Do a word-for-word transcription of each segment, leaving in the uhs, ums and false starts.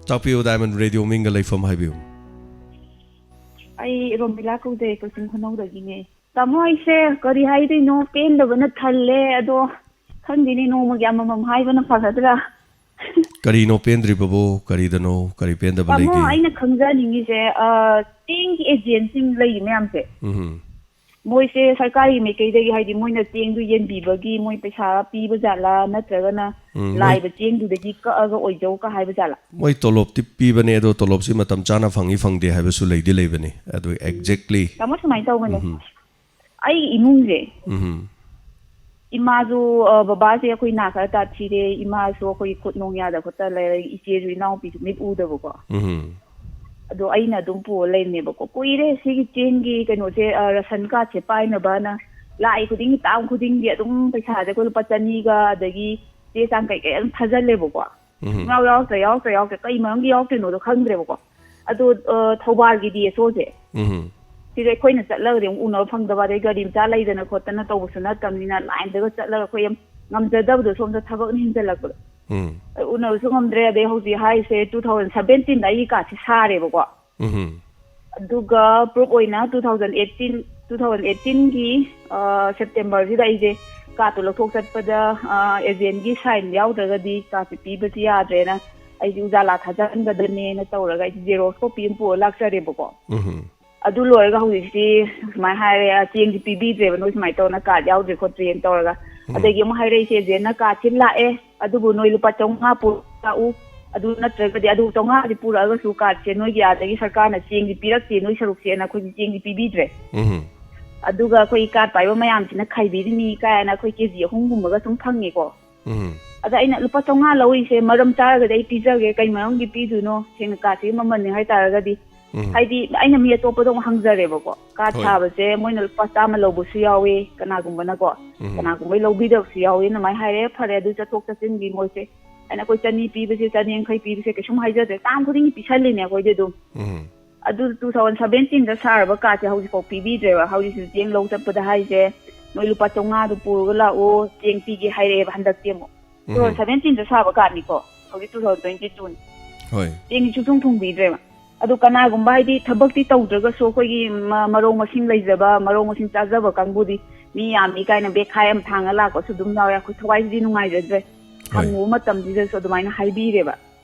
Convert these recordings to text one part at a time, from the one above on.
ꯇꯥꯛꯄꯤꯌꯨ, diamond radio ꯃꯤꯡꯒ ꯂꯩꯐꯝ ꯍꯥꯏꯕꯤꯌꯨ꯫ ꯑꯩ ꯔꯣꯃꯤꯂꯥ ꯀꯧꯖꯩ, ꯀꯛꯆꯤꯡ ꯈꯨꯅꯧꯗꯒꯤꯅꯦ꯫ ꯇꯥꯃꯣ, ꯑꯩꯁꯦ ꯀꯔꯤ ꯍꯥꯏꯗꯣꯏꯅꯣ, ꯄꯦꯟꯗꯕꯅ ꯊꯜꯂꯦ꯫ ꯑꯗꯣ ꯈꯪꯗꯦꯅꯦ, ꯅꯣꯡꯃꯒꯤ ꯑꯃꯃꯝ ꯍꯥꯏꯕꯅ ꯐꯒꯗ꯭ꯔꯥ? ꯀꯔꯤꯅꯣ ꯄꯦꯟꯗ꯭ꯔꯤꯕꯕꯨ? ꯀꯔꯤꯗꯅꯣ? ꯀꯔꯤ ꯄꯦꯟꯗꯕ ꯇꯥꯃꯣ, ꯂꯩꯒꯦ? ꯑꯩꯅ ꯈꯪꯖꯅꯤꯡꯉꯤꯁꯦ, ꯑ, ꯆꯦꯡꯒꯤ ꯑꯦꯖꯦꯟꯁꯤꯡ ꯂꯩꯔꯤ ꯃꯌꯥꯝꯁꯦ, ꯎꯝ꯫ ꯃꯣꯏꯁꯦ ꯁꯔꯀꯥꯔꯒꯤ ꯃꯥꯏꯀꯩꯗꯒꯤ, ꯍꯥꯏꯗꯤ, ꯃꯣꯏꯅ ꯆꯦꯡꯗꯨ ꯌꯦꯟꯕꯤꯕꯒꯤ ꯃꯣꯏ ꯄꯩꯁꯥ ꯄꯤꯕ ꯖꯥꯠꯂꯥ, ꯅꯠꯇ꯭ꯔꯒꯅ ꯎꯝ, ꯃꯣꯏ- ꯂꯥꯏꯕ ꯆꯦꯡꯗꯨꯗꯒꯤ ꯀꯛꯑꯒ ꯑꯣꯏꯖꯧ ꯀ ꯍꯥꯏꯕ ꯖꯥꯠꯂꯥ? ꯃꯣꯏ ꯇꯣꯂꯣꯞꯇꯤ ꯄꯤꯕꯅꯦ, ꯑꯗꯣ ꯇꯣꯂꯣꯞꯁꯤ ꯃꯇꯝ ꯆꯥꯅ ꯐꯪꯉꯤ ꯐꯪꯗꯦ ꯍꯥꯏꯕꯁꯨ ꯂꯩꯗꯤ ꯂꯩꯕꯅꯤ꯫ ꯑꯗꯨ exactly. ꯇꯥꯃꯣ, ꯁꯨꯃꯥꯏꯅ ꯇꯧꯕꯅꯦ, ꯎꯝ꯫ ꯑꯩꯒꯤ ꯏꯃꯨꯡꯁꯦ, ꯎꯝ꯫ ꯏꯃꯥꯁꯨ, ꯑ, ꯕꯕꯥꯁꯦ ꯑꯩꯈꯣꯏ ꯅꯥ ꯈꯔ ꯇꯥꯊꯤꯔꯦ, ꯏꯃꯥꯁꯨ ꯑꯩꯈꯣꯏ ꯈꯨꯠ ꯅꯨꯡ ꯌꯥꯗ ꯈꯣꯠꯇ ꯂꯩꯔꯦ, ꯏꯆꯦꯁꯨ ꯏꯅꯥꯎꯄꯤꯁꯨ ꯃꯤꯠ ꯎꯗꯕꯀꯣ꯫ ꯎꯝ꯫ ꯑꯗꯣ ꯑꯩꯅ ꯑꯗꯨꯝ ꯄꯨꯔ ꯂꯩꯕꯅꯦꯕꯀꯣ꯫ ꯀꯨꯏꯔꯦ ꯁꯤꯒꯤ ꯆꯦꯡꯒꯤ ꯀꯩꯅꯣꯁꯦ, ꯑ, ꯔꯁꯟ ꯀꯥꯔꯠꯁꯦ ꯄꯥꯏꯅꯕꯅ ꯂꯥꯛꯏ ꯈꯨꯗꯤꯡꯒꯤ, ꯇꯥꯡ ꯈꯨꯗꯤꯡꯒꯤ ꯑꯗꯨꯝ ꯄꯩꯁꯥꯁꯦ ꯑꯩꯈꯣꯏ ꯂꯨꯄꯥ ꯆꯅꯤꯒ, ꯑꯗꯒꯤ ꯆꯦ ꯆꯥꯡ ꯀꯩꯀꯩ ꯑꯗꯨꯝ ꯊꯥꯖꯜꯂꯦꯕꯀꯣ꯫ ꯎꯝ꯫ ꯁꯨꯡꯌꯥꯎ ꯌꯥꯎꯔꯛꯇ꯭ꯔꯦ, ꯌꯥꯎꯔꯛꯇ꯭ꯔꯦ, ꯌꯥꯎꯔꯛꯇ꯭ꯔꯦ, ꯀꯩ ꯃꯔꯝꯒꯤ ꯌꯥꯎꯔꯛꯇ꯭ꯔꯤꯅꯣꯗꯣ ꯈꯪꯗ꯭ꯔꯦꯕꯀꯣ꯫ ꯑꯗꯣ, ꯑ, ꯊꯧꯕꯥꯜꯒꯤ ꯗꯤ ꯑꯦꯁ ꯑꯣꯁꯦ, ꯎꯝ꯫ ꯁꯤꯗ ꯑꯩꯈꯣꯏꯅ ꯆꯠꯂꯒꯗꯤ ꯑꯃꯨꯛ ꯎꯅꯕ ꯐꯪꯗꯕ, ꯑꯗꯩ ꯒꯥꯔꯤ ꯃꯆꯥ ꯂꯩꯗꯅ ꯈꯣꯠꯇꯅ ꯇꯧꯕꯁꯨ ꯅꯠꯇꯕꯅꯤꯅ, ꯂꯥꯏꯟꯗꯒ ꯆꯠꯂꯒ ꯑꯩꯈꯣꯏ ꯌꯥꯝ ꯉꯝꯖꯗꯕꯗꯣ, ꯁꯣꯝꯗ ꯊꯕꯛꯅ ꯍꯦꯟꯖꯜꯂꯛꯄꯗꯣ꯫ ꯎꯝ꯫ ꯑ, ꯎꯅꯕꯁꯨ ꯉꯝꯗ꯭ꯔꯦ꯫ ꯑꯗꯩ ꯍꯧꯖꯤꯛ ꯍꯥꯏꯔꯤꯁꯦ, two thousand seventeen ꯗ ꯑꯩꯒꯤ ꯀꯥꯔꯠꯁꯦ ꯁꯥꯔꯦꯕꯀꯣ꯫ ꯎꯝ꯫ ꯑꯗꯨꯒ ꯄ꯭ꯔꯨꯞ ꯑꯣꯏꯅ two thousand eighteen, two thousand eighteen ꯒꯤ, ꯑ, ꯁꯦꯞꯇꯦꯝꯕꯔꯁꯤꯗ ꯑꯩꯁꯦ ꯀꯥꯔꯠꯇꯨ ꯂꯧꯊꯣꯛ ꯆꯠꯄꯗ, ꯑ, ꯑꯦꯖꯦꯟꯒꯤ ꯁꯥꯏꯟ ꯌꯥꯎꯗ꯭ꯔꯒꯗꯤ ꯀꯥꯔꯠꯁꯦ ꯄꯤꯕꯁꯤ ꯌꯥꯗ꯭ꯔꯦꯅ ꯑꯩꯁꯦ ꯎꯖꯥꯂꯥ ꯊꯥꯖꯟꯒꯗꯕꯅꯦꯅ ꯇꯧꯔꯒ ꯑꯩꯁꯦ ꯖꯦꯔꯣꯛꯁ ꯀꯣꯄꯤ ꯑꯃ ꯄꯨꯔ ꯂꯥꯛꯆꯔꯦꯕꯀꯣ꯫ ꯎꯝ꯫ ꯑꯗꯨ ꯂꯣꯏꯔꯒ ꯍꯧꯖꯤꯛꯁꯤ ꯁꯨꯃꯥꯏꯅ ꯍꯥꯏꯔꯦ, "ꯑ, ꯆꯦꯡꯁꯤ ꯄꯤꯕꯤꯗ꯭ꯔꯦꯕ, ꯅꯣꯏ ꯁꯨꯃꯥꯏꯅ ꯇꯧꯅ ꯀꯥꯔꯠ ꯌꯥꯎꯗ꯭ꯔꯦ ꯈꯣꯠꯇ꯭ꯔꯦꯅ" ꯇꯧꯔꯒ꯫ ꯎꯝ꯫ ꯑꯗꯒꯤ ꯑꯃꯨꯛ ꯍꯥꯏꯔꯛꯏꯁꯦ, "ꯑꯦꯖꯦꯟꯅ ꯀꯥꯔꯠꯁꯤ ꯂꯥꯛꯑꯦ, ꯑꯗꯨꯕꯨ ꯅꯣꯏ ꯂꯨꯄꯥ ꯆꯥꯝꯃꯉꯥ ꯄꯨꯔꯛꯎ, ꯑꯗꯨ ꯅꯠꯇ꯭ꯔꯒꯗꯤ, ꯑꯗꯨ ꯆꯥꯝꯃꯉꯥꯗꯤ ꯄꯨꯔꯛꯑꯒꯁꯨ ꯀꯥꯔꯠꯁꯦ ꯅꯣꯏꯒꯤ ꯑꯥꯗꯒꯤ ꯁꯔꯀꯥꯔꯅ ꯆꯦꯡꯗꯤ ꯄꯤꯔꯛꯇꯦ, ꯅꯣꯏ ꯁꯔꯨꯛꯁꯦꯅ ꯑꯩꯈꯣꯏꯒꯤ ꯆꯦꯡꯗꯤ ꯄꯤꯕꯤꯗ꯭ꯔꯦ꯫ ꯎꯝ꯫ ꯑꯗꯨꯒ ꯑꯩꯈꯣꯏ ꯀꯥꯔꯠ ꯄꯥꯏꯕ ꯃꯌꯥꯝꯁꯤꯅ ꯈꯥꯏꯕꯤꯔꯤꯅꯤ" ꯀꯥꯏꯅ ꯑꯩꯈꯣꯏ ꯀꯦ ꯖꯤ ꯑꯍꯨꯝꯒꯨꯝꯕꯒ ꯁꯨꯝ ꯐꯪꯉꯦꯀꯣ꯫ ꯎꯝ꯫ ꯑꯗ ꯑꯩꯅ, "ꯂꯨꯄꯥ ꯆꯥꯝꯃꯉꯥ ꯂꯧꯔꯤꯁꯦ ꯃꯔꯝ ꯆꯥꯔꯒꯗꯤ ꯑꯩ ꯄꯤꯖꯒꯦ, ꯀꯩ ꯃꯔꯝꯒꯤ ꯄꯤꯗꯣꯏꯅꯣ? ꯁꯦꯡꯅ ꯀꯥꯔꯠꯁꯤꯒꯤ ꯃꯃꯜꯅꯤ ꯍꯥꯏꯇꯥꯔꯒꯗꯤ", ꯎꯝ꯫ ꯍꯥꯏꯗꯤ ꯑꯩꯅ ꯃꯤ ꯑꯇꯣꯞꯄꯗ ꯑꯃꯨꯛ ꯍꯪꯖꯔꯦꯕꯀꯣ, ꯀꯥꯔꯠ ꯍꯣꯏ꯫ ꯁꯥꯕꯁꯦ ꯃꯣꯏꯅ ꯂꯨꯄꯥ ꯆꯥꯝꯃ ꯂꯧꯕꯁꯨ ꯌꯥꯎꯋꯤ, ꯀꯅꯥꯒꯨꯝꯕꯅꯀꯣ, ꯎꯝ꯫ ꯀꯅꯥꯒꯨꯝꯕ ꯂꯧꯕꯤꯗꯕꯁꯨ ꯌꯥꯎꯋꯤ꯫ ꯑꯗꯨꯃꯥꯏꯅ ꯍꯥꯏꯔꯦ, ꯐꯔꯦ, ꯑꯗꯨ ꯆꯠꯊꯣꯛ ꯆꯠꯁꯤꯟꯒꯤ ꯃꯣꯏꯁꯦ, ꯑꯩꯅ, "ꯑꯩꯈꯣꯏ ꯆꯅꯤ ꯄꯤꯕꯁꯦ, ꯆꯅꯤ ꯌꯥꯡꯈꯩ ꯄꯤꯕꯁꯦ ꯀꯩꯁꯨꯝ ꯍꯥꯏꯖꯗ꯭ꯔꯦ, ꯇꯥꯡ ꯈꯨꯗꯤꯡꯒꯤ ꯄꯤꯁꯜꯂꯤꯅꯦ ꯑꯩꯈꯣꯏꯗꯤ ꯑꯗꯨꯝ"꯫ ꯎꯝ꯫ ꯑꯗꯨ two thousand seventeen ꯗ ꯁꯥꯔꯕ ꯀꯥꯔꯠꯁꯦ ꯍꯧꯖꯤꯛꯐꯥꯎ ꯄꯤꯕꯤꯗ꯭ꯔꯦꯕ꯫ ꯍꯧꯖꯤꯛꯁꯨ ꯆꯦꯡ ꯂꯧ ꯆꯠꯄꯗ ꯍꯥꯏꯁꯦ, "ꯅꯣꯏ ꯂꯨꯄꯥ ꯆꯥꯝꯃꯉꯥꯗꯨ ꯄꯨꯔꯒ ꯂꯥꯛꯑꯣ, ꯆꯦꯡ ꯄꯤꯒꯦ" ꯍꯥꯏꯔꯛꯑꯦꯕ꯫ ꯍꯟꯗꯛꯇꯤ ꯑꯃꯨꯛ two thousand seventeen ꯗ ꯁꯥꯕ ꯀꯥꯔꯠꯅꯤꯀꯣ, ꯍꯧꯖꯤꯛ two thousand twenty two ꯅꯤ꯫ ꯍꯣꯏ꯫ ꯆꯦꯡꯗꯤ ꯁꯨꯡꯊꯨꯡ ꯊꯨꯡꯕꯤꯗ꯭ꯔꯦꯕ꯫ ꯑꯗꯨ ꯀꯅꯥꯒꯨꯝꯕ ꯍꯥꯏꯗꯤ ꯊꯕꯛꯇꯤ ꯇꯧꯗ꯭ꯔꯒꯁꯨ ꯑꯩꯈꯣꯏꯒꯤ ꯃ- ꯃꯔꯧ ꯃꯁꯤꯡ ꯂꯩꯖꯕ, ꯃꯔꯧ ꯃꯁꯤꯡ ꯆꯥꯖꯕ ꯀꯥꯡꯕꯨꯗꯤ ꯃꯤ ꯌꯥꯝꯃꯤ ꯀꯥꯏꯅ ꯕꯦꯛꯈꯥꯏ ꯑꯃ ꯊꯥꯡꯉ ꯂꯥꯛꯄꯁꯨ ꯑꯗꯨꯝ ꯌꯥꯎꯋꯦ꯫ ꯑꯩꯈꯣꯏ ꯊꯋꯥꯏꯁꯤꯗꯤ ꯅꯨꯡꯉꯥꯏꯖꯗ꯭ꯔꯦ꯫ ꯍꯣꯏ꯫ ꯍꯪꯉꯨꯕ ꯃꯇꯝꯁꯤꯗꯁꯨ ꯑꯗꯨꯃꯥꯏꯅ ꯍꯥꯏꯕꯤꯔꯦꯕ꯫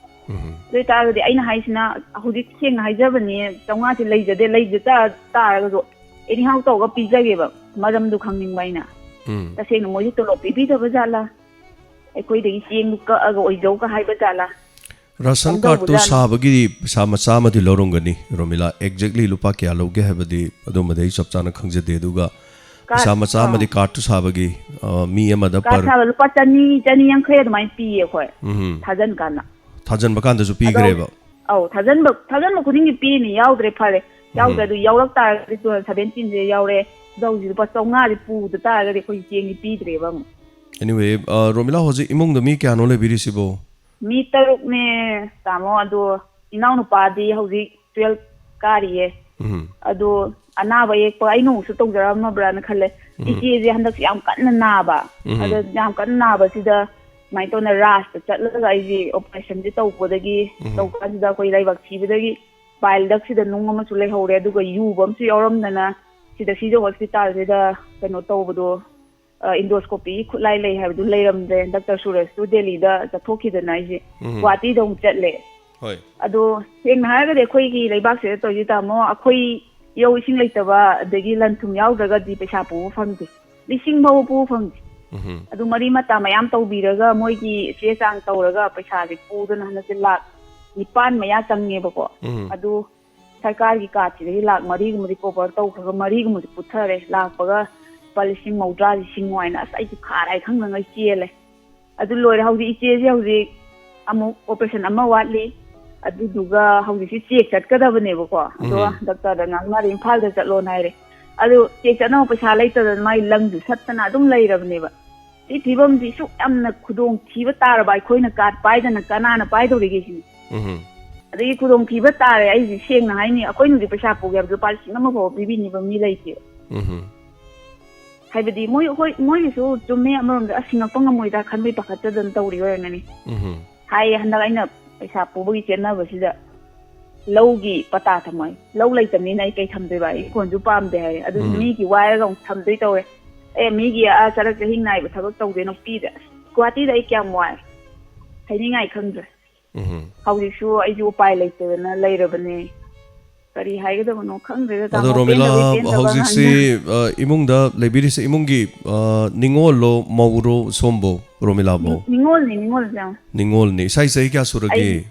ꯎꯝ꯫ ꯑꯗꯨ ꯑꯣꯏꯇꯥꯔꯒꯗꯤ ꯑꯩꯅ ꯍꯥꯏꯁꯤꯅ, ꯍꯧꯖꯤꯛ ꯁꯦꯡꯅ ꯍꯥꯏꯖꯕꯅꯤ, ꯆꯥꯝꯃꯉꯥꯁꯦ ꯂꯩꯖꯗꯦ, ꯂꯩꯖ ꯇꯥ- ꯇꯥꯔꯒꯁꯨ ꯑꯦꯅꯤꯍꯥꯎ ꯇꯧꯔꯒ ꯄꯤꯖꯒꯦꯕ, ꯃꯔꯝꯗꯨ ꯈꯪꯅꯤꯡꯕ ꯑꯩꯅ꯫ ꯎꯝ꯫ ꯇꯁꯦꯡꯅ ꯃꯣꯏꯁꯦ ꯇꯣꯂꯣꯞ ꯄꯤꯕꯤꯗꯕ ꯖꯥꯠꯂꯥ, ꯑꯩꯈꯣꯏꯗꯒꯤ ꯆꯦꯡꯗꯨ ꯀꯛꯑꯒ ꯑꯣꯏꯖꯧꯒ ꯍꯥꯏꯕ ꯖꯥꯠꯂꯥ? ꯔꯥꯁꯟ ꯀꯝꯗꯧꯕ ꯀꯥꯔꯠꯇꯨ ꯖꯥꯠꯅꯣ? ꯁꯥꯕꯒꯤ ꯄꯩꯁꯥ ꯃꯆꯥ ꯑꯃꯗꯤ ꯂꯧꯔꯝꯒꯅꯤ, ꯔꯣꯃꯤꯂꯥ꯫ ꯑꯦꯛꯖꯦꯛꯂꯤ ꯂꯨꯄꯥ ꯀꯌꯥ ꯂꯧꯒꯦ ꯍꯥꯏꯕꯗꯤ ꯑꯗꯨꯝꯕꯗꯤ ꯑꯩ ꯆꯞ ꯆꯥꯅ ꯈꯪꯖꯗꯦ꯫ ꯑꯗꯨꯒ ꯄꯩꯁꯥ ꯀꯥꯔꯠ- ꯃꯆꯥ ꯑꯃꯗꯤ ꯑꯥ꯫ ꯀꯥꯔꯠꯇꯨ ꯁꯥꯕꯒꯤ, ꯑ, ꯃꯤ ꯑꯃꯗ ꯀꯥꯔꯠ ꯄꯔ ꯁꯥꯕ ꯂꯨꯄꯥ ꯆꯅꯤ, ꯆꯅꯤ ꯌꯥꯡꯈꯩ ꯑꯗꯨꯃꯥꯏꯅ ꯄꯤꯌꯦ ꯑꯩꯈꯣꯏ ꯎꯝ꯫ ꯊꯥꯖꯟ ꯀꯥꯟꯗ꯫ ꯊꯥꯖꯟꯕ ꯀꯥꯟꯗꯁꯨ ꯄꯤꯈ꯭ꯔꯦꯕ꯫ ꯑꯧ, ꯊꯥꯖꯟꯕ ꯊꯥꯖꯟꯕ ꯈꯨꯗꯤꯡꯒꯤ ꯄꯤꯅꯤ, ꯌꯥꯎꯗ꯭ꯔꯦ ꯐꯔꯦ꯫ ꯌꯥꯎꯗ꯭ꯔꯦ꯫ ꯑꯗꯨ ꯌꯥꯎꯔꯛ ꯇꯥꯔꯒꯗꯤ ꯇꯨ ꯊꯥꯎꯖꯟ ꯁꯚꯦꯟꯇꯤꯟꯁꯦ ꯌꯥꯎꯔꯦ꯫ ꯑꯗꯣ ꯍꯧꯖꯤꯛ ꯂꯨꯄꯥ ꯆꯥꯝꯃꯉꯥꯗꯤ ꯄꯨꯗ ꯇꯥꯔꯒꯗꯤ ꯑꯩꯈꯣꯏ ꯆꯦꯡꯗꯤ ꯄꯤꯗ꯭ꯔꯦꯕ ꯑꯃꯨꯛ꯫ Anyway, ꯑ, ꯔꯣꯃꯤꯂꯥ, ꯍꯧꯖꯤꯛ ꯏꯃꯨꯡꯗ ꯃꯤ ꯀꯌꯥꯅꯣ ꯂꯩꯕꯤꯔꯤꯁꯤꯕꯣ? ꯃꯤ ꯇꯔꯨꯛꯅꯦ, ꯇꯥꯃꯣ꯫ ꯑꯗꯣ ꯏꯅꯥꯎꯅꯨꯄꯥꯗꯤ ꯍꯧꯖꯤꯛ ꯇꯨꯋꯦꯜꯐ ꯀꯥꯔꯤꯌꯦ꯫ ꯎꯝ꯫ ꯑꯗꯣ ꯑꯅꯥꯕ ꯌꯦꯛꯄ ꯑꯩꯅ ꯑꯃꯨꯛꯁꯨ ꯇꯧꯖꯔꯝꯃꯕ꯭ꯔꯥꯅ ꯈꯜꯂꯦ꯫ ꯎꯝ꯫ ꯏꯆꯦꯁꯦ ꯍꯟꯗꯛꯁꯦ ꯌꯥꯝ ꯀꯟꯅ ꯅꯥꯕ꯫ ꯎꯝ꯫ ꯑꯗ ꯌꯥꯝ ꯀꯟꯅ ꯅꯥꯕꯁꯤꯗ ꯁꯨꯃꯥꯏꯅ ꯇꯧꯅ ꯔꯥꯖꯇ ꯆꯠꯂꯒ ꯑꯩꯁꯦ ꯑꯣꯄꯔꯦꯁꯟꯁꯦ ꯇꯧꯕꯗꯒꯤ, ꯎꯝ꯫ ꯇꯧꯕ ꯀꯥꯟꯁꯤꯗ ꯑꯩꯈꯣꯏ ꯂꯥꯏꯕꯛ ꯊꯤꯕꯗꯒꯤ bile duct ꯁꯤꯗ ꯅꯨꯡ ꯑꯃꯁꯨ ꯂꯩꯍꯧꯔꯦ, ꯑꯗꯨꯒ ꯌꯨꯕ ꯑꯃꯁꯨ ꯌꯥꯎꯔꯝꯗꯅ ꯁꯤꯗ ꯁꯤꯖ ꯍꯣꯁꯄꯤꯇꯥꯜꯁꯤꯗ ꯀꯩꯅꯣ ꯇꯧꯕꯗꯣ, ꯑ, endoscopy ꯒꯤ ꯈꯨꯠꯂꯥꯏ ꯂꯩ ꯍꯥꯏꯕꯗꯨ ꯂꯩꯔꯝꯗ꯭ꯔꯦ꯫ ꯗꯥꯛꯇꯔ ꯁꯨꯔꯦꯁꯇꯨ ꯗꯦꯜꯂꯤꯗ ꯆꯠꯊꯣꯛꯈꯤꯗꯅ ꯑꯩꯁꯦ ꯎꯝ꯫ ꯒꯨꯋꯥꯍꯥꯇꯤꯗ ꯑꯃꯨꯛ ꯆꯠꯂꯦ꯫ ꯍꯣꯏ꯫ ꯑꯗꯣ ꯁꯦꯡꯅ ꯍꯥꯏꯔꯒꯗꯤ ꯑꯩꯈꯣꯏꯒꯤ ꯂꯩꯕꯥꯛꯁꯤꯗ ꯇꯧꯔꯤꯁꯦ, ꯇꯥꯃꯣ, ꯑꯩꯈꯣꯏ ꯏꯔꯧ ꯏꯁꯤꯡ ꯂꯩꯇꯕ ꯑꯗꯒꯤ ꯂꯟ ꯊꯨꯝ ꯌꯥꯎꯗ꯭ꯔꯒꯗꯤ ꯄꯩꯁꯥ ꯄꯨꯕ ꯐꯪꯗꯦ, ꯂꯤꯁꯤꯡ ꯐꯥꯎꯕ ꯄꯨꯕ ꯐꯪꯗꯦ꯫ ꯎꯝ꯫ ꯑꯗꯨ ꯃꯔꯤ ꯃꯇꯥ ꯃꯌꯥꯝ ꯇꯧꯕꯤꯔꯒ ꯃꯣꯏꯒꯤ ꯆꯦ ꯆꯥꯡ ꯇꯧꯔꯒ ꯄꯩꯁꯥꯁꯦ ꯄꯨꯗꯅ ꯍꯟꯗꯛꯁꯦ ꯂꯥꯛ ꯅꯤꯄꯥꯟ ꯃꯌꯥ ꯆꯪꯉꯦꯕꯀꯣ꯫ ꯎꯝ꯫ ꯑꯗꯨ ꯁꯔꯀꯥꯔꯒꯤ ꯀꯥꯔꯠꯁꯤꯗꯒꯤ ꯂꯥꯛ ꯃꯔꯤꯒꯨꯝꯕꯗꯤ ꯀꯣꯚꯔ ꯇꯧꯈ꯭ꯔꯒ ꯃꯔꯤꯒꯨꯝꯕꯗꯤ ꯄꯨꯊꯔꯦ꯫ ꯂꯥꯛꯄꯒ ꯂꯨꯄꯥ ꯂꯤꯁꯤꯡ ꯃꯧꯗ꯭ꯔꯥ, ꯂꯤꯁꯤꯡ ꯍꯥꯏꯅ, ꯑꯁ, ꯑꯩꯁꯨ ꯈꯥꯔꯥꯏ ꯈꯪꯗꯉꯩ ꯆꯦꯜꯂꯦ꯫ ꯑꯗꯨ ꯂꯣꯏꯔꯦ꯫ ꯍꯧꯖꯤꯛ ꯏꯆꯦꯁꯦ ꯍꯧꯖꯤꯛ ꯑꯃꯨꯛ ꯑꯣꯄꯔꯦꯁꯟ ꯑꯃ ꯋꯥꯠꯂꯤ, ꯑꯗꯨꯗꯨꯒ ꯍꯧꯖꯤꯛꯁꯤ ꯆꯦꯛ ꯆꯠꯀꯗꯕꯅꯦꯕꯀꯣ꯫ ꯑꯗꯣ ꯎꯝ꯫ ꯗꯥꯛꯇꯔꯗ ꯉꯥꯡꯅꯔꯦ, ꯏꯝꯐꯥꯜꯗ ꯆꯠꯂꯣꯅ ꯍꯥꯏꯔꯦ꯫ ꯑꯗꯨ ꯆꯦꯛ ꯆꯠꯅꯕ ꯄꯩꯁꯥ ꯂꯩꯇꯗꯅ ꯃꯥꯏ ꯂꯪꯁꯨ ꯁꯠꯇꯅ ꯑꯗꯨꯝ ꯂꯩꯔꯕꯅꯦꯕ꯫ ꯁꯤ ꯐꯤꯕꯝꯁꯤ ꯁꯨꯛ ꯌꯥꯝꯅ ꯈꯨꯗꯣꯡ ꯊꯤꯕ ꯇꯥꯔꯕ ꯑꯩꯈꯣꯏꯅ ꯀꯥꯔꯠ ꯄꯥꯏꯗꯅ ꯀꯅꯥꯅ ꯄꯥꯏꯗꯧꯔꯤꯒꯦ ꯁꯤꯅꯤ꯫ ꯎꯝ꯫ ꯑꯗꯒꯤ ꯈꯨꯗꯣꯡꯊꯤꯕ ꯇꯥꯔꯦ꯫ ꯑꯩꯁꯦ ꯁꯦꯡꯅ ꯍꯥꯏꯅꯤ, ꯑꯩꯈꯣꯏꯅ ꯍꯧꯖꯤꯛ ꯄꯩꯁꯥ ꯄꯨꯒꯦ ꯍꯥꯏꯕꯗ ꯂꯨꯄꯥ ꯂꯤꯁꯤꯡ ꯑꯃ ꯐꯥꯎꯕ ꯄꯤꯕꯤꯅꯤꯕ ꯃꯤ ꯂꯩꯇꯦꯕ꯫ ꯎꯝ꯫ ꯍꯥꯏꯕꯗꯤ ꯃꯣꯏ, ꯍꯣꯏ, ꯃꯣꯏꯒꯤꯁꯨ ꯆꯨꯝꯃꯦ ꯑꯃꯔꯣꯝꯗ, ꯑꯁ, ꯁꯤꯡꯉꯛꯄ ꯉꯝꯃꯣꯏꯗ ꯈꯟꯕꯩ ꯄꯥꯈꯠꯆꯗꯅ ꯇꯧꯔꯤ ꯑꯣꯏꯔꯝꯒꯅꯤ꯫ ꯎꯝ꯫ ꯍꯥꯏꯌꯦ, ꯍꯟꯗꯛ ꯑꯩꯅ ꯄꯩꯁꯥ ꯄꯨꯕꯒꯤ ꯆꯦꯟꯅꯕꯁꯤꯗ ꯂꯧꯒꯤ ꯄꯇꯥ ꯊꯝꯃꯣꯏ꯫ ꯂꯧ ꯂꯩꯇꯕꯅꯤꯅ ꯑꯩ ꯀꯩ ꯊꯝꯗꯣꯏꯕ? ꯑꯩ ꯏꯪꯈꯣꯜꯁꯨ ꯄꯥꯝꯗꯦ ꯍꯥꯏꯔꯦ꯫ ꯑꯗꯨ ꯎꯝ꯫ ꯃꯤꯒꯤ ꯋꯥꯏꯔꯒ ꯑꯃꯨꯛ ꯊꯝꯗꯣꯏ ꯇꯧꯔꯦ꯫ ꯑꯦ, ꯃꯤꯒꯤ ꯑꯥ ꯆꯔꯛ ꯆꯍꯤꯡ ꯅꯥꯏꯕ ꯊꯕꯛ ꯇꯧꯗꯣꯏꯅꯣ ꯄꯤꯗꯦ꯫ ꯑꯁ, ꯒꯨꯍꯥꯇꯤꯗ ꯑꯩ ꯀꯌꯥꯝ ꯋꯥꯏ, ꯍꯥꯏꯅꯤꯡꯉꯥꯏ ꯈꯪꯗ꯭ꯔꯦ꯫ ꯎꯝ꯫ ꯍꯧꯖꯤꯛꯁꯨ ꯑꯩꯁꯨ ꯎꯄꯥꯏ ꯂꯩꯇꯗꯅ ꯂꯩꯔꯕꯅꯦ꯫ ꯀꯔꯤ ꯍꯥꯏꯒꯗꯕꯅꯣ ꯈꯪꯗ꯭ꯔꯦꯗ, ꯑꯗꯣ ꯇꯥꯃꯣ꯫ ꯔꯣꯃꯤꯂꯥ, ꯄꯦꯟꯗꯕꯩ ꯄꯦꯟꯗꯕ ꯍꯧꯖꯤꯛꯁꯤ ꯉꯥꯡꯅ- ꯑ, ꯏꯃꯨꯡꯗ ꯂꯩꯕꯤꯔꯤꯁꯦ ꯏꯃꯨꯡꯒꯤ ꯑ, ꯅꯤꯉꯣꯜꯂꯣ, ꯃꯧꯔꯣ, ꯁꯣꯝꯕꯣ, ꯔꯣꯃꯤꯂꯥꯕꯣ? ꯅꯤ-, ꯅꯤꯉꯣꯜꯅꯤ, ꯅꯤꯉꯣꯜꯁꯦ ꯌꯥꯝ꯫ ꯅꯤꯉꯣꯜꯅꯤ꯫ ꯏꯁꯥꯏ ꯆꯍꯤ ꯀꯌꯥ ꯁꯨꯔꯒꯦ? ꯑꯩ,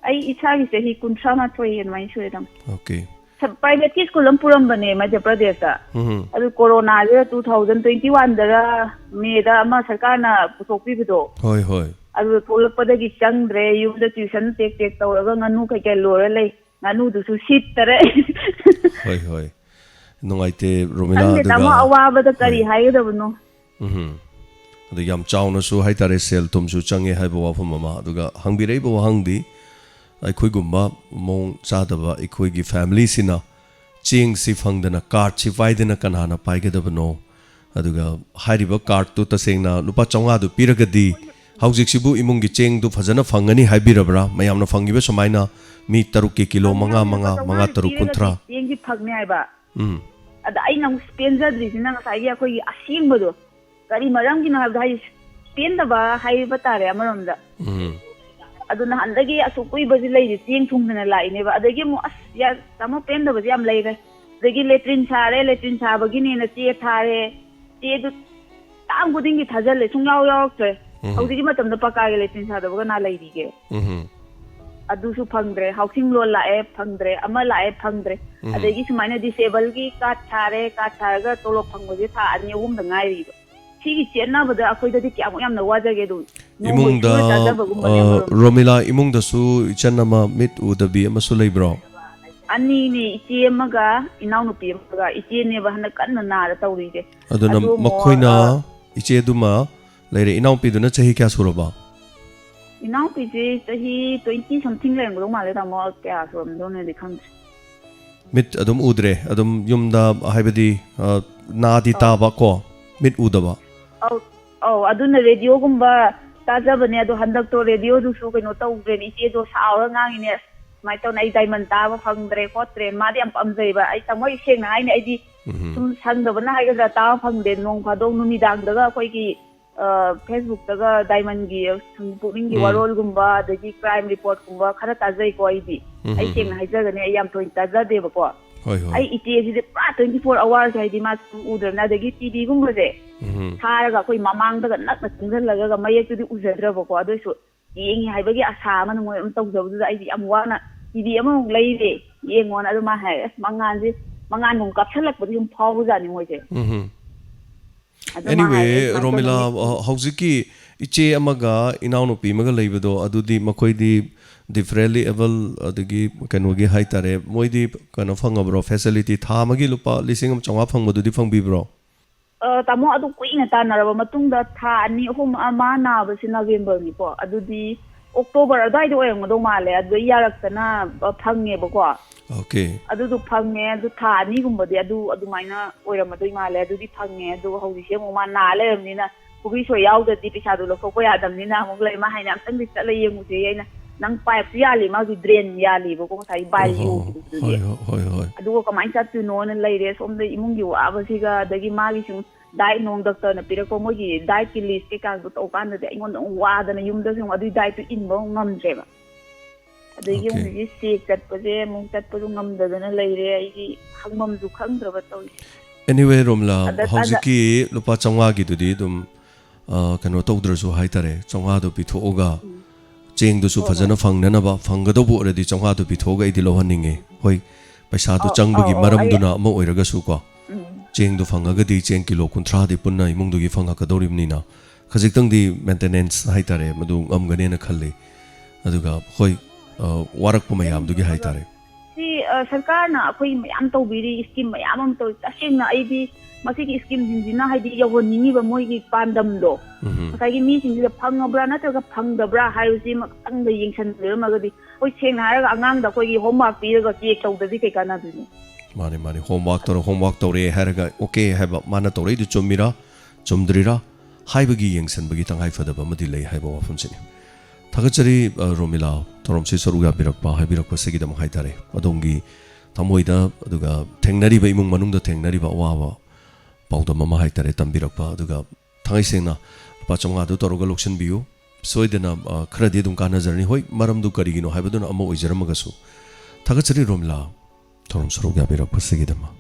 ꯑꯩ ꯏꯁꯥꯒꯤ ꯆꯍꯤ ꯀꯨꯟꯊ꯭ꯔꯥ ꯃꯥꯊꯣꯏ ꯑꯗꯨꯃꯥꯏꯅ ꯁꯨꯔꯦ, ꯇꯥꯃꯣ꯫ ꯑꯣꯀꯦ꯫ ꯁ-, private ꯀꯤ school ꯑꯃ ꯄꯨꯔꯝꯕꯅꯦ ꯃꯙ꯭ꯌ ꯄ꯭ꯔꯗꯦꯁꯇ꯫ ꯎꯝ꯫ ꯑꯗꯨ ꯀꯣꯔꯣꯅꯥꯁꯤꯗ two thousand twenty one ꯗꯔ ꯃꯦꯗ ꯑꯃ ꯁꯔꯀꯥꯔꯅ ꯄꯨꯊꯣꯛꯄꯤꯕꯗꯣ꯫ ꯍꯣꯏ, ꯍꯣꯏ꯫ ꯑꯗꯨ ꯊꯣꯛꯂꯛꯄꯗꯒꯤ ꯆꯪꯗ꯭ꯔꯦ꯫ ꯌꯨꯝꯗ tuition ꯇꯦꯛ ꯇꯦꯛ ꯇꯧꯔꯒ ꯉꯥꯅꯨ ꯀꯩꯀꯩ ꯂꯣꯏꯔ ꯂꯩ꯫ ꯉꯥꯅꯨꯗꯨꯁꯨ ꯁꯤꯠꯇꯔꯦ꯫ ꯍꯣꯏ, ꯍꯣꯏ꯫ ꯅꯨꯡꯉꯥꯏꯇꯦ, ꯔꯣꯃꯤꯂꯥ꯫ ꯈꯪꯗꯦ, ꯑꯗꯨꯒ ꯇꯥꯃꯣ, ꯑꯋꯥꯕꯗ ꯀꯔꯤ ꯍꯣꯏ꯫ ꯍꯥꯏꯒꯗꯕꯅꯣ? ꯎꯝ꯫ ꯑꯗ ꯌꯥꯝ ꯆꯥꯎꯅꯁꯨ ꯍꯥꯏꯇꯥꯔꯦ, ꯁꯦꯜ ꯊꯨꯝꯁꯨ ꯆꯪꯉꯦ ꯍꯥꯏꯕ ꯋꯥꯐꯝ ꯑꯃ, ꯑꯗꯨꯒ ꯍꯪꯕꯤꯔꯛꯏꯕ ꯋꯥꯍꯪꯗꯤ, ꯑꯩꯈꯣꯏꯒꯨꯝꯕ ꯃꯑꯣꯡ ꯆꯥꯗꯕ ꯑꯩꯈꯣꯏꯒꯤ family ꯁꯤꯅ ꯆꯦꯡꯁꯤ ꯐꯪꯗꯅ, card ꯁꯤ ꯄꯥꯏꯗꯅ ꯀꯅꯥꯅ ꯄꯥꯏꯒꯗꯕꯅꯣ? ꯑꯗꯨꯒ ꯍꯥꯏꯔꯤꯕ card ꯇꯨ ꯇꯁꯦꯡꯅ ꯂꯨꯄꯥ ꯆꯥꯝꯃꯉꯥꯗꯨ ꯄꯤꯔꯒꯗꯤ ꯍꯧꯖꯤꯛꯁꯤꯕꯨ ꯏꯃꯨꯡꯒꯤ ꯆꯦꯡꯗꯨ ꯐꯖꯅ ꯐꯪꯒꯅꯤ ꯍꯥꯏꯕꯤꯔꯕ꯭ꯔꯥ? ꯃꯌꯥꯝꯅ ꯐꯪꯉꯤꯕ ꯁꯨꯃꯥꯏꯅ ꯃꯤ ꯇꯔꯨꯛꯀꯤ ꯀꯤꯂꯣ ꯃꯉꯥ, ꯃꯉꯥ, ꯃꯉꯥ, ꯇꯔꯨꯛ, ꯀꯨꯟꯊ꯭ꯔꯥ꯫ ꯆꯦꯡꯗꯤ ꯐꯪꯅꯤ ꯍꯥꯏꯕ꯫ ꯎꯝ꯫ ꯑꯗ ꯑꯩꯅ ꯑꯃꯨꯛ ꯄꯦꯟꯖꯗ꯭ꯔꯤꯁꯤꯅ ꯉꯁꯥꯏꯒꯤ ꯑꯩꯈꯣꯏꯒꯤ ꯑꯁꯦꯡꯕꯗꯣ꯫ ꯀꯔꯤ ꯃꯔꯝꯒꯤꯅꯣ ꯍꯥꯏꯕꯗ, ꯍꯥꯏꯗꯤ ꯄꯦꯟꯗꯕ ꯍꯥꯏꯕ ꯇꯥꯔꯦ ꯑꯃꯔꯣꯝꯗ꯫ ꯎꯝ꯫ ꯑꯗꯨ ꯅꯍꯥꯟꯗꯒꯤ ꯑꯁꯨꯛ ꯀꯨꯏꯕꯁꯤ ꯂꯩꯔꯤ, ꯆꯦꯡ ꯊꯨꯡꯗꯅ ꯂꯥꯛꯏꯅꯦꯕ꯫ ꯑꯗꯒꯤ ꯑꯃꯨꯛ, ꯑꯁ, ꯌꯥ-, ꯇꯥꯃꯣ, ꯄꯦꯟꯗꯕꯁꯦ ꯌꯥꯝ ꯂꯩꯔꯦ꯫ ꯑꯗꯒꯤ latrine ꯁꯥꯔꯦ, latrine ꯁꯥꯕꯒꯤꯅꯦꯅ ꯆꯦ ꯊꯥꯔꯦ꯫ ꯆꯦꯗꯨ ꯇꯥꯡ ꯈꯨꯗꯤꯡꯒꯤ ꯊꯥꯖꯤꯜꯂꯦ, ꯁꯨꯡꯌꯥꯎ ꯌꯥꯎꯔꯛꯇ꯭ꯔꯦ꯫ ꯎꯝ꯫ ꯍꯧꯖꯤꯛꯀꯤ ꯃꯇꯝꯗ ꯄꯀꯥꯒꯤ latrine ꯁꯥꯗꯕ ꯀꯅꯥ ꯂꯩꯔꯤꯒꯦ? ꯎꯝ꯫ ꯑꯗꯨꯁꯨ ꯐꯪꯗ꯭ꯔꯦ, housing loan ꯂꯥꯛꯑꯦ, ꯐꯪꯗ꯭ꯔꯦ, ꯑꯃ ꯂꯥꯛꯑꯦ, ꯐꯪꯗ꯭ꯔꯦ꯫ ꯎꯝ꯫ ꯑꯗꯒꯤ ꯁꯨꯃꯥꯏꯅ disabled ꯒꯤ card ꯁꯥꯔꯦ, card ꯁꯥꯔꯒ ꯇꯣꯂꯣꯞ ꯐꯪꯕꯁꯦ ꯊꯥ ꯑꯅꯤ ꯑꯍꯨꯝꯗ ꯉꯥꯏꯔꯤꯕ꯫ ꯁꯤꯒꯤ ꯆꯦꯟꯅꯕꯗ ꯑꯩꯈꯣꯏꯗꯗꯤ ꯀꯌꯥꯃꯨꯛ ꯌꯥꯝꯅ ꯋꯥꯖꯒꯦ ꯑꯗꯨ꯫ ꯅꯣꯡꯃꯒꯤ ꯏꯃꯨꯡꯗ, ꯁꯨꯔ ꯆꯥꯖꯕꯒꯨꯝꯕꯅꯦ ꯑ, ꯑꯃꯔꯣꯝꯗ꯫ ꯔꯣꯃꯤꯂꯥ, ꯏꯃꯨꯡꯗꯁꯨ ꯏꯆꯟ ꯑꯃ ꯃꯤꯠ ꯎꯗꯕꯤ ꯑꯃꯁꯨ ꯂꯩꯕ꯭ꯔꯣ? ꯑꯅꯤꯅꯦ, ꯏꯆꯦ ꯑꯃꯒ ꯏꯅꯥꯎꯅꯨꯄꯤ ꯑꯃꯒ꯫ ꯏꯆꯦꯅꯦꯕ ꯍꯟꯗꯛ ꯀꯟꯅ ꯅꯥꯔ ꯇꯧꯔꯤꯁꯦ꯫ ꯑꯗꯨꯅ ꯑꯗꯨ ꯑꯃꯨꯛ, ꯃꯈꯣꯏꯅ, ꯑ, ꯏꯆꯦꯗꯨꯃ ꯂꯩꯔꯦ, ꯏꯅꯥꯎꯄꯤꯗꯨꯅ ꯆꯍꯤ ꯀꯌꯥ ꯁꯨꯔꯕ? ꯏꯅꯥꯎꯄꯤꯁꯦ ꯆꯍꯤ twenty something ꯂꯩꯔꯝꯒꯗꯧ ꯃꯥꯜꯂꯦ, ꯇꯥꯃꯣ, ꯀꯌꯥ ꯁꯨꯔꯝꯗꯧꯅꯣꯗꯤ ꯈꯪꯗ꯭ꯔꯦ꯫ ꯃꯤꯠ ꯑꯗꯨꯝ ꯎꯗ꯭ꯔꯦ, ꯑꯗꯨꯝ ꯌꯨꯝꯗ, ꯍꯥꯏꯕꯗꯤ, ꯑ, ꯅꯥꯗꯤ ꯑꯧ꯫ ꯇꯥꯕ ꯀꯣ, ꯃꯤꯠ ꯎꯗꯕ? ꯑꯧ, ꯑꯧ, ꯑꯗꯨꯅ radio ꯒꯨꯝꯕ ꯇꯥꯖꯕꯅꯦ, ꯑꯗꯣ ꯍꯟꯗꯛꯇꯣ ꯔꯦꯗꯤꯑꯣꯗꯨꯁꯨ ꯀꯩꯅꯣ ꯇꯧꯗ꯭ꯔꯦꯅꯦ, ꯏꯆꯦꯗꯣ ꯁꯥꯎꯔꯒ ꯉꯥꯡꯉꯤꯅꯦ, "ꯑꯁ, ꯁꯨꯃꯥꯏꯅ ꯇꯧꯅ ꯑꯩ ꯗꯥꯏꯃꯟ ꯇꯥꯕ ꯐꯪꯗ꯭ꯔꯦ ꯈꯣꯠꯇ꯭ꯔꯦ"꯫ ꯃꯥꯗꯤ ꯌꯥꯝ ꯄꯥꯝꯖꯩꯕ꯫ ꯑꯩ ꯊꯃꯣꯏ ꯁꯦꯡꯅ ꯍꯥꯏꯅꯦ, ꯑꯩꯗꯤ ꯎꯝ꯫ ꯁꯨꯝ ꯁꯪꯗꯕꯅ ꯍꯥꯏꯒꯗ꯭ꯔꯥ, ꯇꯥꯕ ꯐꯪꯗꯦ꯫ ꯅꯣꯡ ꯐꯥꯗꯣꯛ ꯅꯨꯃꯤꯗꯥꯡꯗꯒ ꯑꯩꯈꯣꯏꯒꯤ, ꯑ, Facebookꯇꯒ ꯗꯥꯏꯃꯟꯒꯤ ꯄꯨꯛꯅꯤꯡꯒꯤ ꯎꯝ꯫ ꯋꯥꯔꯣꯜꯒꯨꯝꯕ, ꯑꯗꯒꯤ crime reportꯀꯨꯝꯕ ꯈꯔ ꯇꯥꯖꯩꯀꯣ ꯑꯩꯗꯤ꯫ ꯎꯝ, ꯑꯩ ꯎꯝ, ꯁꯦꯡꯅ ꯎꯝ꯫ ꯍꯥꯏꯖꯒꯅꯤ, ꯑꯩ ꯌꯥꯝ ꯊꯣꯏꯅ ꯇꯥꯖꯗꯦꯕꯀꯣ꯫ ꯍꯣꯏ, ꯍꯣꯏ꯫ ꯑꯩ ꯏꯆꯦꯁꯤꯗꯤ ꯄꯨꯔꯥ twenty four hours ꯍꯥꯏꯗꯤ ꯃꯥ ꯁꯨꯝ ꯎꯗ꯭ꯔꯕꯅꯤꯅ, ꯑꯗꯒꯤ TVꯒꯨꯝꯕꯁꯦ ꯎꯝ꯫ ꯊꯥꯔꯒ ꯑꯩꯈꯣꯏ ꯃꯃꯥꯡꯗꯒ ꯅꯛꯅ ꯆꯪꯁꯤꯜꯂꯒ ꯃꯌꯦꯛꯇꯨꯗꯤ ꯎꯖꯗ꯭ꯔꯕꯀꯣ, ꯑꯗꯨꯏꯁꯨ ꯌꯦꯡꯉꯤ ꯍꯥꯏꯕꯒꯤ ꯑꯁꯥ ꯑꯃꯅ ꯃꯣꯏ ꯑꯗꯨꯝ ꯇꯧꯖꯕꯗꯨꯗ ꯑꯩꯗꯤ ꯌꯥꯝ ꯋꯥꯅ ꯇꯤꯚꯤ ꯑꯃꯃꯨꯛ ꯂꯩꯔꯦ, ꯌꯦꯡꯉꯣꯅ꯫ ꯑꯗꯨ ꯃꯥ ꯍꯥꯏ, "ꯑꯁ, ꯃꯉꯥꯜꯁꯦ, ꯃꯉꯥꯜꯒꯨꯝ ꯀꯥꯞꯁꯜꯂꯛꯄꯗꯤ ꯁꯨꯝ ꯐꯥꯎꯕꯖꯥꯠꯅꯤ ꯃꯣꯏꯁꯦ"꯫ ꯎꯝ꯫ ꯑꯗꯨ ꯃꯥ ꯍꯥꯏ, ꯑꯦꯅꯤꯋꯦ, ꯑꯩ ꯁꯨꯃꯥꯏꯅ ꯔꯣꯃꯤꯂꯥ, ꯇꯧꯅꯤ꯫ ꯑ, ꯍꯧꯖꯤꯛꯀꯤ ꯏꯆꯦ ꯑꯃꯒ ꯏꯅꯥꯎꯅꯨꯄꯤ ꯑꯃꯒ ꯂꯩꯕꯗꯣ, ꯑꯗꯨꯗꯤ ꯃꯈꯣꯏꯗꯤ differently able, ꯑꯗꯒꯤ ꯀꯩꯅꯣꯒꯤ ꯍꯥꯏꯇꯥꯔꯦ, ꯃꯣꯏꯗꯤ ꯀꯩꯅꯣ ꯐꯪꯉꯕ꯭ꯔꯣ, facility? ꯊꯥ ꯑꯃꯒꯤ ꯂꯨꯄꯥ ꯂꯤꯁꯤꯡ ꯑꯃ ꯆꯥꯝꯃꯉꯥ ꯐꯪꯕꯗꯨꯗꯤ ꯐꯪꯕꯤꯕ꯭ꯔꯣ? ꯑ, ꯇꯥꯃꯣ, ꯑꯗꯨ ꯀꯨꯏꯅ ꯇꯥꯟꯅꯔꯕ ꯃꯇꯨꯡꯗ ꯊꯥ ꯑꯅꯤ, ꯑꯍꯨꯝ, ꯑ, ꯃꯥ ꯅꯥꯕꯁꯤ Novemberꯅꯤꯀꯣ, ꯑꯗꯨꯗꯤ October ꯑꯗꯨꯋꯥꯏꯗ ꯑꯣꯏꯔꯝꯒꯗꯧ ꯃꯥꯜꯂꯦ, ꯑꯗꯨꯗ ꯌꯥꯔꯛꯇꯅ, ꯑ, ꯐꯪꯉꯦꯕꯀꯣ꯫ ꯑꯣꯀꯦ꯫ ꯑꯗꯨꯗꯣ ꯐꯪꯉꯦ, ꯑꯗꯨ ꯊꯥ ꯑꯅꯤꯒꯨꯝꯕꯗꯤ ꯑꯗꯨ ꯑꯗꯨꯃꯥꯏꯅ ꯑꯣꯏꯔꯝꯃꯗꯣꯏ ꯃꯥꯜꯂꯦ꯫ ꯑꯗꯨꯗꯤ ꯐꯪꯉꯦ, ꯑꯗꯨꯒ ꯍꯧꯖꯤꯛꯁꯦ ꯑꯃꯨꯛ ꯃꯥ ꯅꯥ ꯂꯩꯔꯕꯅꯤꯅ, ꯈꯨꯕꯤ ꯁꯣꯏ ꯌꯥꯎꯗ꯭ꯔꯗꯤ ꯄꯩꯁꯥꯗꯣ ꯂꯧꯊꯣꯛꯄ ꯌꯥꯗꯕꯅꯤꯅ ꯑꯃꯨꯛ ꯂꯩ꯫ ꯃꯥ ꯍꯥꯏꯅ, "ꯑꯝꯇꯪꯗꯤ ꯆꯠꯂ ꯌꯦꯡꯉꯨꯁꯦ"꯫ ꯑꯩꯅ, "ꯅꯪ pipeꯁꯨ ꯌꯥꯜꯂꯤ, ꯃꯥꯒꯤ drain ꯌꯥꯜꯂꯤꯕꯀꯣ, ꯉꯁꯥꯏ bile ꯑꯣꯍꯣ꯫ ꯌꯨꯒꯤꯗꯨꯗꯤ꯫ ꯍꯣꯏ, ꯍꯣꯏ, ꯍꯣꯏ, ꯍꯣꯏ꯫ ꯑꯗꯨꯒ ꯀꯃꯥꯏꯅ ꯆꯠꯇꯣꯏꯅꯣꯅ ꯂꯩꯔꯦ꯫ ꯁꯣꯝꯗ ꯏꯃꯨꯡꯒꯤ ꯋꯥꯕꯁꯤꯒ, ꯑꯗꯒꯤ ꯃꯥꯒꯤ ꯁꯨꯝ diet ꯅꯨꯡ ꯗꯥꯛꯇꯔꯅ ꯄꯤꯔꯛꯄ ꯃꯣꯏꯒꯤ dietꯀꯤ list ꯀꯩꯀꯥꯗꯣ ꯇꯧ ꯀꯥꯟꯗꯗꯤ ꯑꯩꯉꯣꯟꯗ ꯑꯃꯨꯛ ꯋꯥꯗꯅ ꯌꯨꯝꯗꯁꯨ ꯑꯃꯨꯛ ꯑꯗꯨꯒꯤ dietꯇꯨ ꯏꯟꯕ ꯑꯃꯨꯛ ꯉꯝꯗ꯭ꯔꯦꯕ꯫ ꯑꯗꯒꯤ ꯑꯣꯀꯦ꯫ ꯍꯧꯖꯤꯛꯁꯤ check ꯆꯠꯄꯁꯦ ꯑꯃꯨꯛ ꯆꯠꯄꯁꯨ ꯉꯝꯗꯗꯅ ꯂꯩꯔꯦ꯫ ꯑꯩꯗꯤ ꯍꯪꯐꯝꯁꯨ ꯈꯪꯗ꯭ꯔꯕ ꯇꯧꯔꯤꯁꯦ꯫ Anyway, ꯔꯣꯃꯤꯂꯥ, ꯑꯗ, ꯑꯗ ꯍꯧꯖꯤꯛꯀꯤ ꯂꯨꯄꯥ ꯆꯥꯝꯃꯉꯥꯒꯤꯗꯨꯗꯤ ꯑꯗꯨꯝ, ꯑ, ꯀꯩꯅꯣ ꯇꯧꯗ꯭ꯔꯁꯨ ꯍꯥꯏꯇꯥꯔꯦ, ꯆꯥꯝꯃꯉꯥꯗꯣ ꯄꯤꯊꯣꯛꯑꯒ, ꯎꯝ꯫ ꯆꯦꯡꯗꯨꯁꯨ ꯍꯣꯏ, ꯐꯖꯅ ꯍꯣꯏ꯫ ꯐꯪꯅꯅꯕ, ꯐꯪꯒꯗꯧꯕ ꯑꯣꯏꯔꯗꯤ ꯆꯥꯝꯃꯉꯥꯗꯣ ꯄꯤꯊꯣꯛꯑꯒ ꯑꯩꯗꯤ ꯂꯧꯍꯟꯅꯤꯡꯉꯦ꯫ ꯍꯣꯏ, ꯄꯩꯁꯥꯗꯣ ꯑꯧ, ꯆꯪꯕꯒꯤ ꯑꯧ, ꯑꯧ, ꯑꯩ ꯃꯔꯝꯗꯨꯅ ꯑꯃ ꯑꯣꯏꯔꯒꯁꯨꯀꯣ, ꯎꯝ꯫ ꯆꯦꯡꯗꯣ ꯐꯪꯉꯒꯗꯤ ꯆꯦꯡ ꯀꯤꯂꯣ ꯀꯨꯟꯊ꯭ꯔꯥꯗꯤ ꯄꯨꯟꯅ ꯏꯃꯨꯡꯗꯨꯒꯤ ꯐꯪꯉꯛꯀꯗꯧꯔꯤꯕꯅꯤꯅ, ꯈꯖꯤꯛꯇꯪꯗꯤ maintenance ꯍꯥꯏꯇꯥꯔꯦ, ꯃꯗꯨ ꯉꯝꯒꯅꯦꯅ ꯈꯜꯂꯤ꯫ ꯑꯗꯨꯒ ꯍꯣꯏ, ꯑ, ꯋꯥꯔꯛꯄ ꯃꯌꯥꯝꯗꯨꯒꯤ ꯍꯥꯏꯇꯥꯔꯦ꯫ ꯁꯤ, ꯑ, ꯁꯔꯀꯥꯔꯅ ꯑꯩꯈꯣꯏ ꯃꯌꯥꯝ ꯇꯧꯕꯤꯔꯤ, scheme ꯃꯌꯥꯝ ꯑꯃ ꯇꯧꯔꯤ꯫ ꯇꯁꯦꯡꯅ ꯑꯩꯗꯤ ꯃꯁꯤꯒꯤ schemeꯁꯤꯡꯁꯤꯅ ꯍꯥꯏꯗꯤ ꯌꯧꯍꯟꯅꯤꯡꯉꯤꯕ ꯃꯣꯏꯒꯤ ꯄꯥꯟꯗꯝꯗꯣ, ꯎꯝ꯫ ꯉꯁꯥꯏꯒꯤ ꯃꯤꯁꯤꯡꯁꯤꯗ ꯐꯪꯉꯕ꯭ꯔꯥ ꯅꯠꯇ꯭ꯔꯒ ꯐꯪꯗꯕ꯭ꯔꯥ ꯍꯥꯏꯕꯁꯤ ꯑꯃꯇꯪꯗ ꯌꯦꯡꯁꯤꯟꯕꯤꯔꯝꯃꯒꯗꯤ, ꯑꯩꯈꯣꯏ ꯁꯦꯡꯅ ꯍꯥꯏꯔꯒ ꯑꯉꯥꯡꯗ ꯑꯩꯈꯣꯏꯒꯤ homework ꯄꯤꯔꯒ check ꯇꯧꯗ꯭ꯔꯗꯤ ꯀꯩ ꯀꯥꯟꯅꯗꯣꯏꯅꯣ? ꯃꯥꯅꯦ, ꯃꯥꯅꯦ꯫ Homework ꯇꯧꯔ-, homework ꯇꯧꯔꯦ ꯍꯥꯏꯔꯒ okay ꯍꯥꯏꯕ, ꯃꯥꯅ ꯇꯧꯔꯛꯏꯗꯨ ꯆꯨꯝꯃꯤꯔꯥ, ꯆꯨꯝꯗ꯭ꯔꯤꯔꯥ? ꯍꯥꯏꯕꯒꯤ ꯌꯦꯡꯁꯤꯟꯕꯒꯤ ꯇꯉꯥꯏ ꯐꯗꯕ ꯑꯃꯗꯤ ꯂꯩ ꯍꯥꯏꯕ ꯋꯥꯐꯝꯁꯤꯅꯤ꯫ ꯊꯥꯒꯠꯆꯔꯤ, ꯑ, ꯔꯣꯃꯤꯂꯥ, ꯊꯧꯔꯝꯁꯤ ꯁꯔꯨꯛ ꯌꯥꯕꯤꯔꯛꯄ, ꯍꯥꯏꯕꯤꯔꯛꯄꯁꯤꯒꯤꯗꯃꯛ ꯍꯥꯏꯇꯥꯔꯦ꯫ ꯑꯗꯣꯝꯒꯤ ꯊꯃꯣꯏꯗ, ꯑꯗꯨꯒ ꯊꯦꯡꯅꯔꯤꯕ, ꯏꯃꯨꯡ ꯃꯅꯨꯡꯗ ꯊꯦꯡꯅꯔꯤꯕ ꯑꯋꯥꯕ ꯄꯥꯎꯗꯝ ꯑꯃ ꯍꯥꯏꯇꯥꯔꯦ, ꯇꯝꯕꯤꯔꯛꯄ꯫ ꯑꯗꯨꯒ ꯊꯥꯡꯉꯩ ꯁꯦꯡꯅ ꯂꯨꯄꯥ ꯆꯥꯝꯃꯉꯥꯗꯨ ꯇꯧꯔꯒ ꯂꯧꯁꯤꯟꯕꯤꯌꯨ꯫ ꯁꯣꯏꯗꯅ, ꯑ, ꯈꯔꯗꯤ ꯑꯗꯨꯝ ꯀꯥꯟꯅꯖꯔꯅꯤ꯫ ꯍꯣꯏ, ꯃꯔꯝꯗꯨ ꯀꯔꯤꯒꯤꯅꯣ ꯍꯥꯏꯕꯗꯨꯅ ꯑꯃ ꯑꯣꯏꯖꯔꯝꯃꯒꯁꯨ꯫ ꯊꯥꯒꯠꯆꯔꯤ ꯔꯣꯃꯤꯂꯥ, ꯊꯧꯔꯝ ꯁꯔꯨꯛ ꯌꯥꯕꯤꯔꯛꯄꯁꯤꯒꯤꯗꯃꯛ꯫